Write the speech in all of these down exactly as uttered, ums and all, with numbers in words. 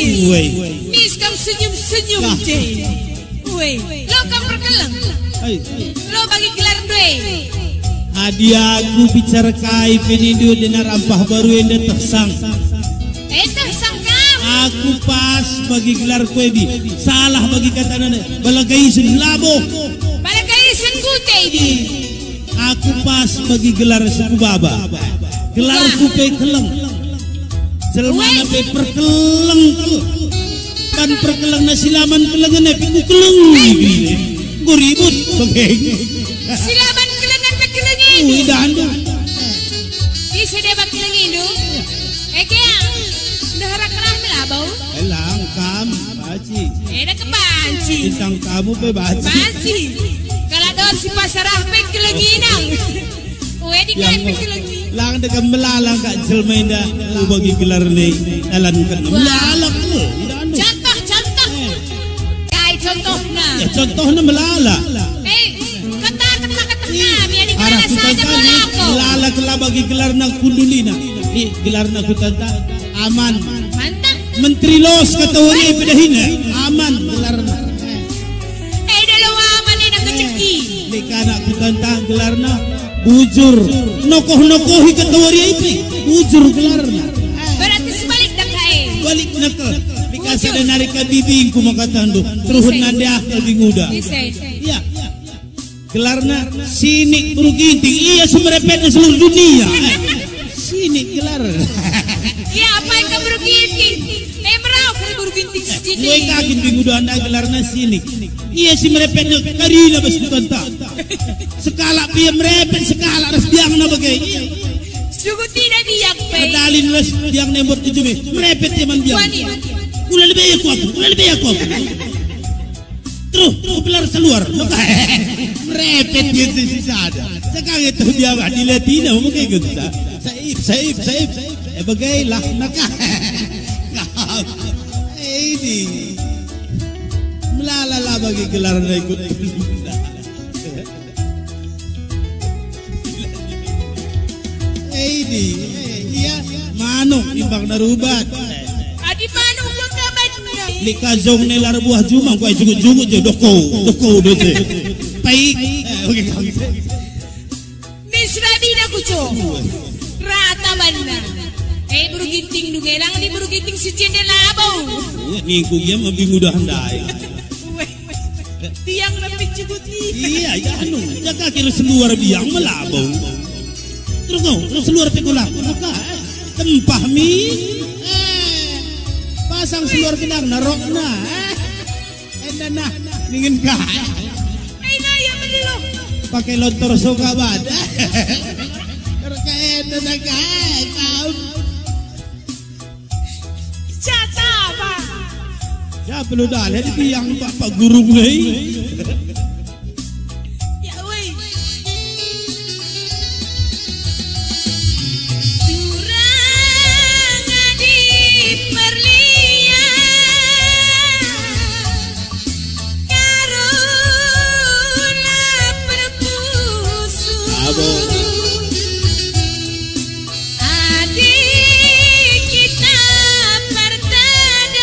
Woi. Mis kam senyum-senyum je. Woi, lo kam perkeleng. Ai. Lo bagi gelar ndai. Adi aku bicara kai pe nindu dena rampah baru enda tersang. Eh, tersang kam. Aku pas bagi gelar kuebi. Salah bagi kata nana. Balagaisen labo. Balagaisen kute bi. Aku pas bagi gelar suku baba. Gelarku pe keleng. Jelmana pe perkeleng. Kan perkelengna silaman kelengen pe ku kelengi. Ku ribut bage. Silaman kelengen pe kelengi. Ui, dandu. Ise deba kelengindu? Eke ya. Ndehara kerah melabau. Elang kam. Banci. Eda ke banci. Bintang tamu pe banci. Banci. Kalau daun si pasarah pe kelengi nang. Wedi kai pe kelengi. Lang deka melala kak jelma enda. Ku bagi gelar ni dalan kena. Wah. Melala ku. Contoh, contoh. Eh. Kai contohna? Ya, contohna melala. Eh, kata, kata, kata kami, ya, di arah mana saja kita melako. Melala kela bagi gelarna kundulina. Ni gelarna kutanta. Aman. Mantap. Menteri los kata wari pedahina. Aman gelarna. Eh, dalam aman ini keceki. Lik anak kutanta gelarna bujur. Nokoh-nokohi kata wari ipi. Bujur gelarna. Berarti sebalik dah kai. Balik nekel. Dikasih dan nari ka bibingku maka tandu. Teruhun nande ah lebih muda. Ise. Iya. Gelarna Sinik Beru Ginting. Ia si merepetna seluruh dunia. Eh, Sinik gelar. Ia apa yang Beru Ginting? Eh, merau kali Beru Ginting si Ginting. Gue kakin bingudu anda gelarna Sinik. Ia si merepetna karina bas kutanta. Sekalak pe ia merepet, sekalak ras biangna bage. Sungguh tidak biak pe. Pedalin ras biangna embot kejumi. Merepet ia man biang. Wani. Ula lebe aku, aku. Ula lebe aku, aku. Terus, kebelar keluar. Merepet dia si sada. Sekarang itu dia bah, dilihat ina, mungkin gitu. Saib, saib, saib. Eh, bagailah, maka. Eh, ini. Melala lah bagi gelar ikut. Eh, ini, eh, iya, manuk imbang narubat. Adi manuk gua kabanna. Lik kajong nelar buah jumang, kuai jugut-jugut je, doko, doko, doko. Paik. Eh, oke, oke. Mis rabina kuco. Rata banna. Eh, Beru Ginting dungelang di Beru Ginting si jendela bau. Ningku dia lebih mudah ndai. Weh. Biang lebih cukup. Iya, ya anu, jaga kira seluar biang melabau. Terus kau, terus seluar pekula. Maka, tempah mi. Eh, pasang seluar kenang narokna. Eh, enda nah, ningen ka. Ayo, ya, beli lo. Pakai lontor soga bad. Terus kayak enda nah, kayak kau. Jata, Pak. Ya, perlu dah, lah, dia biang, Pak, Pak Guru mulai. Ya, weh. Turang adi perlian, karuna perkusuk. Abo. Adi kita pertada,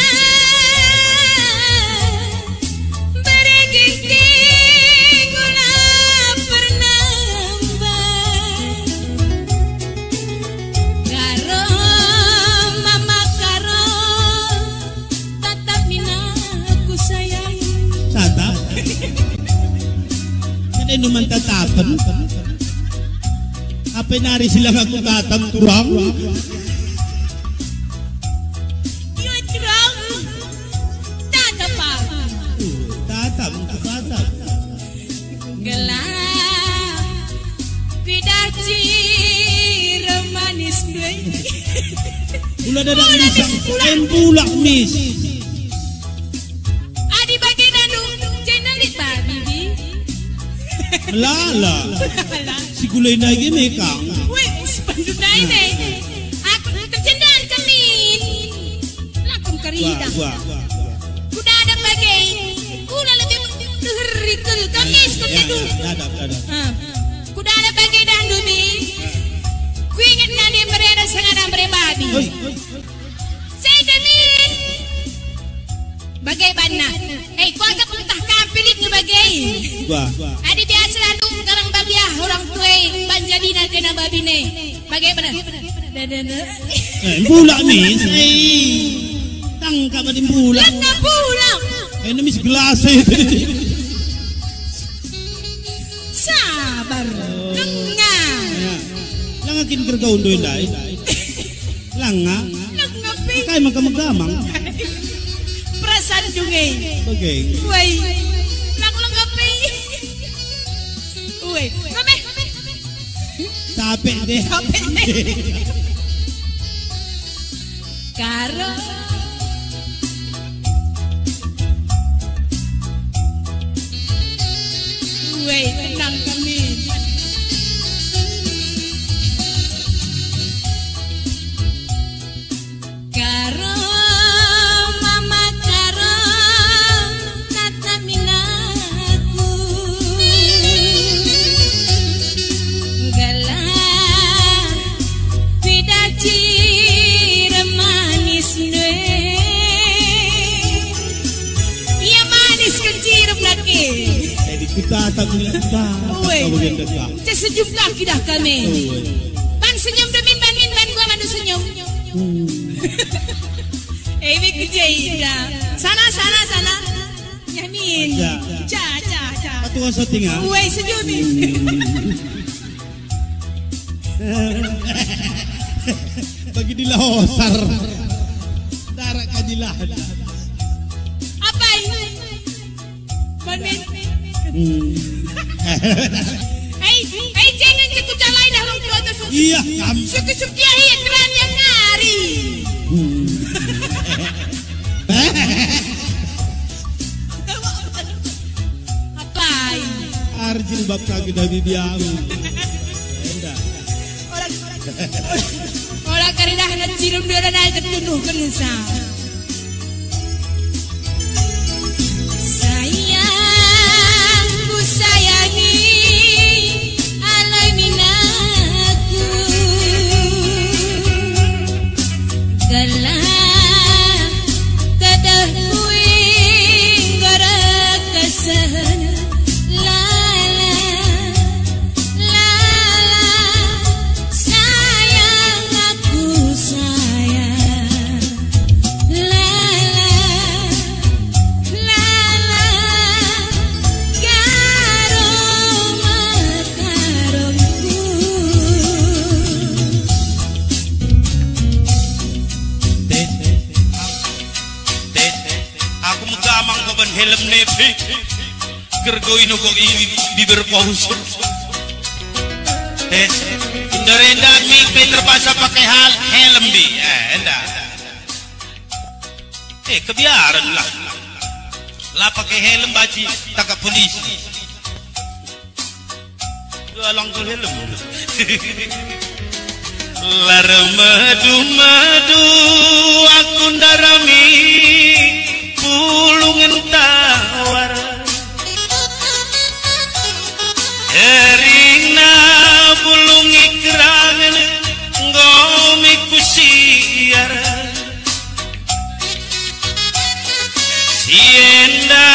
berginting gula pernambah. Karo mama karo, tatap mina ku sayang. Tatap? Kada numan tatapen. Apa nari silang aku tatap kurang? Yo, kurang. Tatap, Pak. Tatap, tatap. Gelah pidah cir manis doi. Ula dadak mis, em bulak mis. Adi bage danu, jenda lit babi, di. Melala. Melala. Si gulai nai ge mekang. Weh, si pandu nai ne. Aku terjendan kemin. Lakum kerida. Wah, wah, wah. Kuda ada bage. Kula lebih deher rikul kamis kena du. Dadap, dadap. Ha. Kuda ada bage dah dumi. Kuinget nadi merena sengada mere babi. Hei. Saya kemin. Adi biasa ndu sekarang babiah orang tuai, banjadina kena babine. Bage bener. Dada, dada. Eh, mbulak mis, eh. Tangkap adi mbulak. Langa pulang. Eh, nemis gelas, eh. Sabar. Oh. Dengar. Ya. Langa kin kergau ndoi ndai. Langa. Langa pe. Kai maka megamang. Perasaan dunge. Oke. Wai. Langa, langa pe. Wai. Ngame. Capek deh. Capek deh. Karo. Weh, tenang kami. Karo mama karo. Nata minaku, gelah pidah cirem manis nue. Ia manis ken cirem nake. Jadi kita tak punya kita. Ue. Kau bagian dekat. Cesejum kaki dah kami. Ue. Ban senyum demin, ban min, ban gua mandu senyum. Hmm. Eh, ibe kerja indah. Sana, sana, sana. Yamin. Ja. Ja, ja, ja. Aku kan syuting, ah. Woi, senyum ni. Bagi di Lahosar. Darat kajilah. Apa ini? Mamin. Hmm. Hei, hei, jangan cekucalai dah orang tua tu. Iya, kam. Suki-suki aja keran yang ngari. Hmm. Apai? Arjil bab kaki dari diam. Enda. Orang, orang kari dah anak cirum dia dah naik tertuduh kensa. Sayang, ku sayangi, alai minaku. Gelah kedahku enggo erkesen lala, lala, sayang aku sayang. Lala, lala, karo makarongku. Teh, teh, aku megamang ko ban helm nepi. Gergoi nuko i, i, biber paus. Eh, inda renda mi pe terpaksa pakai hal, helm bi. Eh, enda. Eh, kebiaran lah. La pakai helm baci tangkap polisi. Dua langkul helm. Lar medu-medu aku ndarami pulungen tawar. Keringna bulung ikerangen enggo mi kusiar. Si enda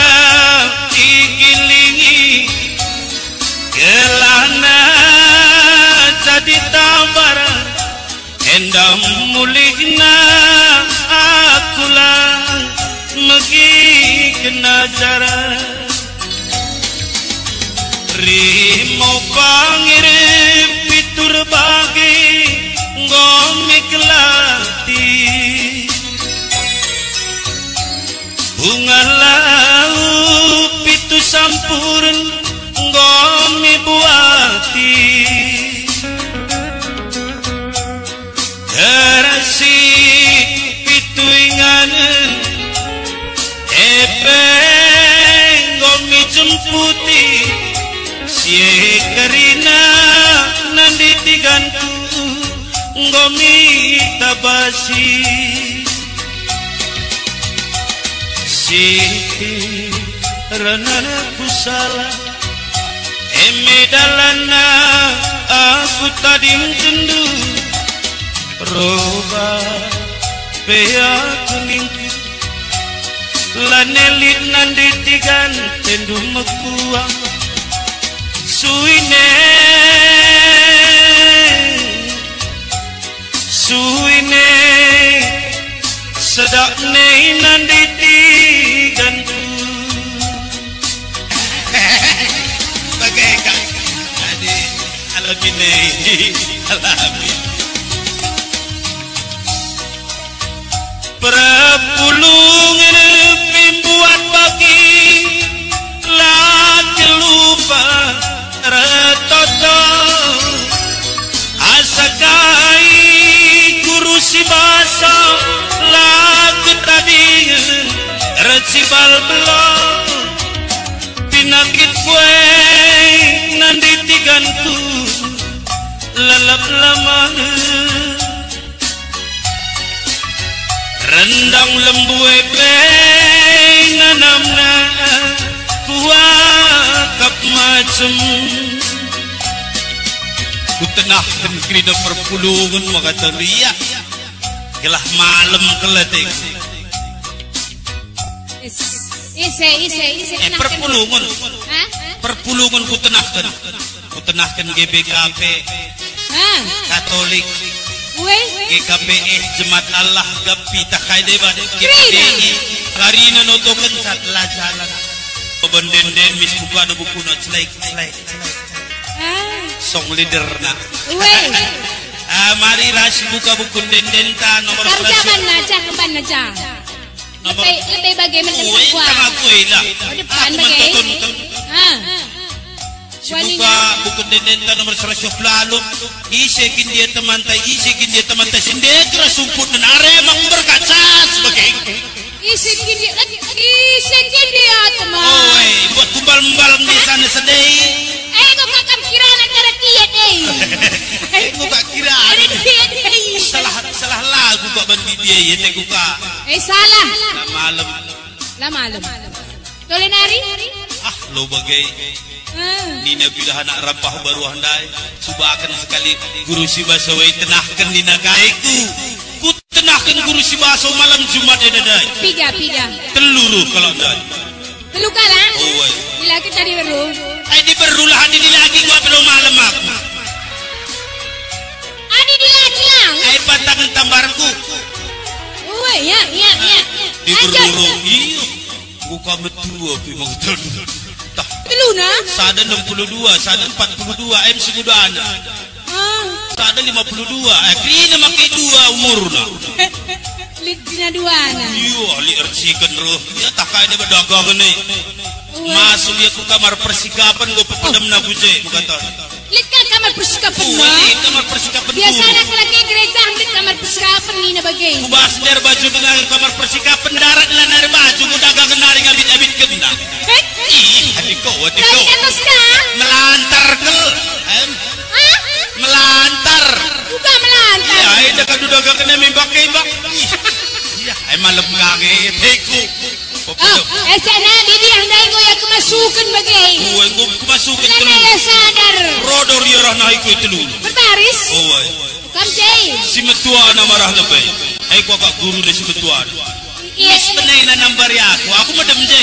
igilingi gelahna jadi tambar, enda mulihna aku la megiken ajar. Rimo pangir pitu erbage enggo mi kelati. Bunga lau pitu sampuren enggo mi buati. Terasi pitu inganen, epe enggo mi jemputi, si e kerina nanditi ganku enggo mi tabasi. Siti rana ku salah, eme dalanna aku tadingkenndu, roba pe aku ningku, lanai lit nanditi gantendu mekuah. Suine, suine, sedap ne nanditi gantu. Bage kap. Adi, alami ne, alami. Perpulungen pimbuat bagi la kelupa ertoto. Asa kai guru si basa la ketadingen ercibal belong. Pinakit kue nanditi gantu lalap lama. Rendang lembue pe nanamna kuakap macem. Kutenahken kerina perpulungen maka teriak, gelah malem keleting. Is-, ise, ise, ise, Eh, tenahken. Perpulungen. Hah? Perpulungen kutenahken. Kutenahken G B K P, Ah. Katolik, Weh. G K P S, Jemaat Allah, Gapi, tah kai deba, Kerina. G P D I, karina notokenca la jalan. Benden-den mis buka do bukuna, celek, celek, celek. Ah. Song leaderna. Weh. Ah, mari ras buka buku enden-enden ta nomor Kerja seratus. Banna, cah, kembanna, cah. Nomor Lebih, lebih bagaimana Ue, tentang aku, eh, lah. Oh, depan Aku bage. Mentonton. Ah. Si Walinya. Buka buku enden-enden ta nomor seratus lalu. Ise kin dia temanta, ise kin dia temanta, sendek ras sumput dan arema ku berkaca sebagai. Ise kin dia, ise kin dia teman. Oi, buat kumbal-mbal di sana sedih. Eh, kok kakam kirana cara tiet, eh. Eh, kok kak kirana. Ada tiet, eh. Salah, salah lagu kak bandi dia, ya, teh kuka. Eh, salah. Nah, malam. La malem. Tole nari? Ah, lo bage. Ah. Nina bidah anak rampah baruah ndai. Subaken sekali guru si basa wei tenahken nina kaiku. Kutenahken guru si basa malam Jumat enda ndai. Piga, piga. Telu ruh kalak ndai. Telu kalak? Oi. Dilaki tadi beru. Ai diberu lah, adi dilaki gua perlu malem aku. Adi dilaki lang. Ai pantangen tambarku. Oi, ya, ya, ya. Diberu, iya. Enggo ka metua pe mengketen. Tah. Teluna? Sada enam puluh dua, sada empat puluh dua, em segudana. Ah. Sada lima puluh dua, eh, kerina make dua umurna. Lit kerina duana. Iya, lit ersiken roh. Ya, tah kai deba dagangen e. Wah. Masuk ia ku kamar persikapen, enggo pepedemna ku je, mengketen. Lit ka kamar persikapen, Oh, no? Lit kamar persikapen Biasana dulu. Kelak e gereja lit kamar persikapen nina bage. Kubas der baju dengan kamar persikapen darat lan air baju, ku dagangen nari ngabit-abit kena. Eh? Ih, adiko, adiko. Dari atas ka? Melantar kel. Em? Hah? Melantar. Buka melantar. Iya, enda kadu dagangen membak-embak. Ih. Iya, ai malem kange, teku. Oh, eh, cakna, didi yang ndai enggo ia kemasuken bage. Oh, enggo kemasuken Lana telu. Ia sadar. Rodor ia rah naik kue telu. Berbaris. Oh, ai. Kam je. Si metuana marah lebe. Ai, kuakap guru de si metuana. Iya. Mis benai nanam bari aku. Aku medem je.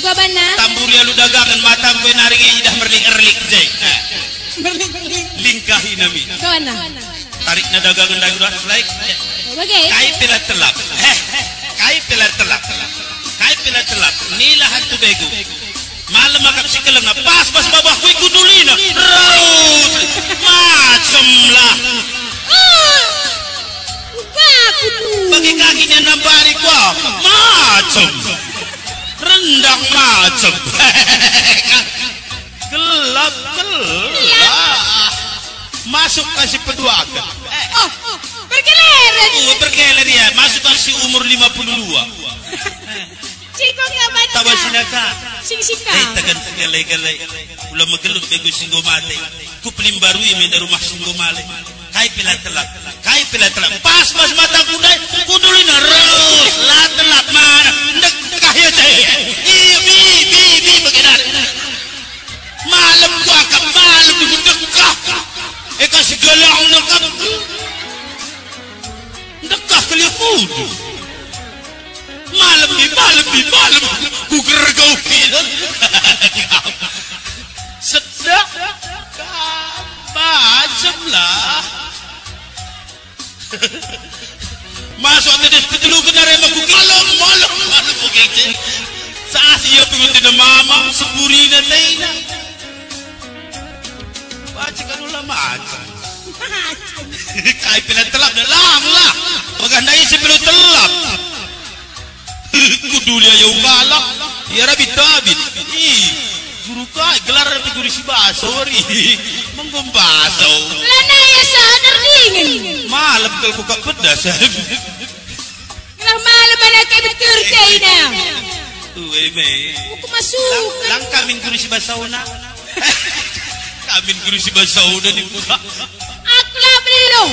Uga bana. Tamburi alu dagangen matang kue naring idah merlik-erlik je. Eh. Merlik-erlik. Lingkahi nami. Kemana? Tarikna dagangen dagu ras laik. Bage. Kai pela telap. Eh, kai pela telap. Kai pela telap. Nilah antu begu. Malem akap si kelengna. Pas, pas babah kui kudulina. Raut. Macem lah. Ah, uga aku tu. Bagi kaki ni nambari kuah. Macem. Rendang macem. Gelap, gelap. Masuk kasih peduaken. Oh, bergiliran. Oh, berkeler ya. Masuk kasih umur lima puluh dua. Ciko kapan? Tawa sinaka. Sing sika. Eh, tekan segala-gala. Ula megelut begu singgo mate. Ku pelimbarui menda rumah singgo male. Kai pela telap. Kai pela telap. Pas, pas matangku ndai. Kudulina ros. La telap mana. Ndekah ya saya. Iya, bi, bi, bi, begedan. Malem kuakap, malem ndekah. Eka segelang ndekah. Ndekah kali aku. Malem bi, malem bi, malem. Kugergau bi. Set. Kam macem lah. Masuk tedis peteluken are maku malem, malem, malem, oke, cek. Sas ia penguntina mamam, sepurina tena. Baca kan ulah macem. Kai pela telap dah lang lah. Bagah ndai si perlu telap. Kuduli ayo kalak, ia rabit-rabit. Ih, guru kai gelar pe guru si baso, ri. Menggo baso. Lanai asa derdingin. Malem kal buka pedas. Gelah malem anak kai betul kaina. Uwe me. Aku masuk. Lang, lang kamin guru si basona. Kamin guru si basona ni buka. Aku lah belum.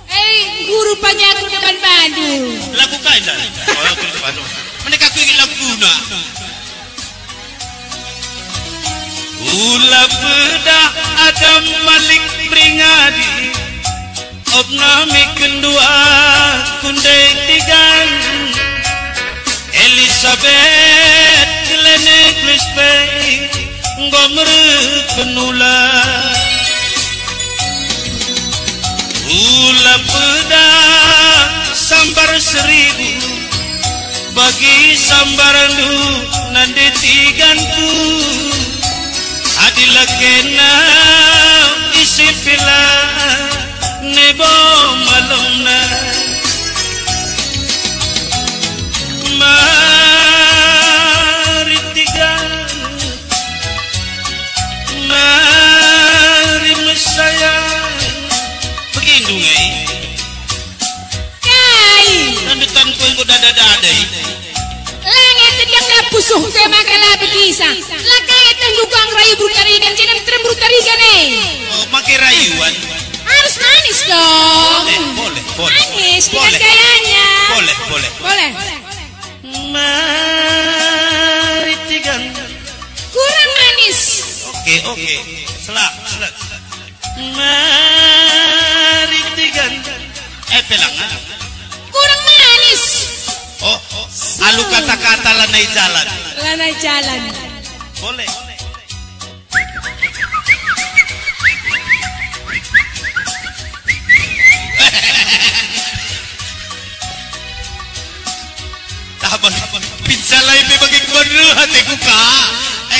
Eh, guru pagi aku depan bandu. Lagu kai nda? Oh, aku depan. Mana aku ingin laguna? Ula pedah Adam Malik meringadi, opna mi kendua kundai tigan. Elisabet, Glenn Close pe enggo mereken ula. Ula pedah sambar seribu, bagi sambarndu nande tiganku. Adi la kena isi pela nebo malomna. Mari tiga, mari mesayang. Begindu ngai. Kai? Tandu tanku enggo dada-dada i. Langet tidak pusuh ke maka la begisa. La kai teh ndukang rayu berutarigan, jenem terem berutarigan e. Oh, make rayuan. Harus manis dong. Eh, boleh, boleh. Manis dengan boleh. Gayanya. Boleh, boleh. Boleh. Mari tigan. Kurang manis. Oke, oke. Selak, selak. Mari tigan. Eh, pelangan. Kurang manis. Oh, alu kata-kata lanai jalan. Lanai jalan. Boleh. Tabang pinsala ipe bagi kubandu ateku ka.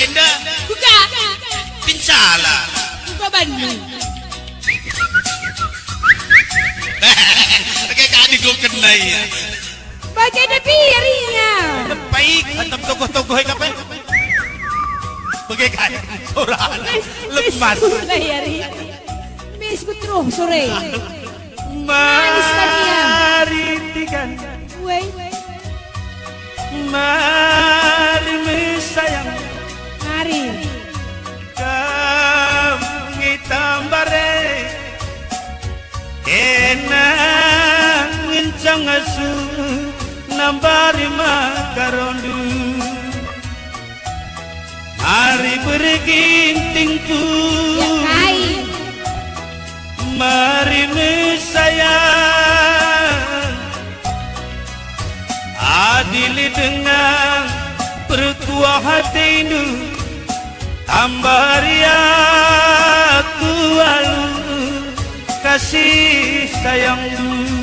Enda. Kuka. Pinsala. Kuka bandu. Oke, kadi gua kena ya. Bage de piar ia. Baik, atap tokoh-tokoh e kape? Bage kai? Ora. Lemas. Lah ia ri. Mis ku terus sore. Manis kan ia. Mari tigan. Weh. Mari mesayang. Mari. Kam ngi tambare. Kena ngencang asu nambari makarondu. Mari bergintingku. Ya, kai. Mari mesayang. Adili dengan perkuah hatindu. Tambari aku alu kasih sayangku.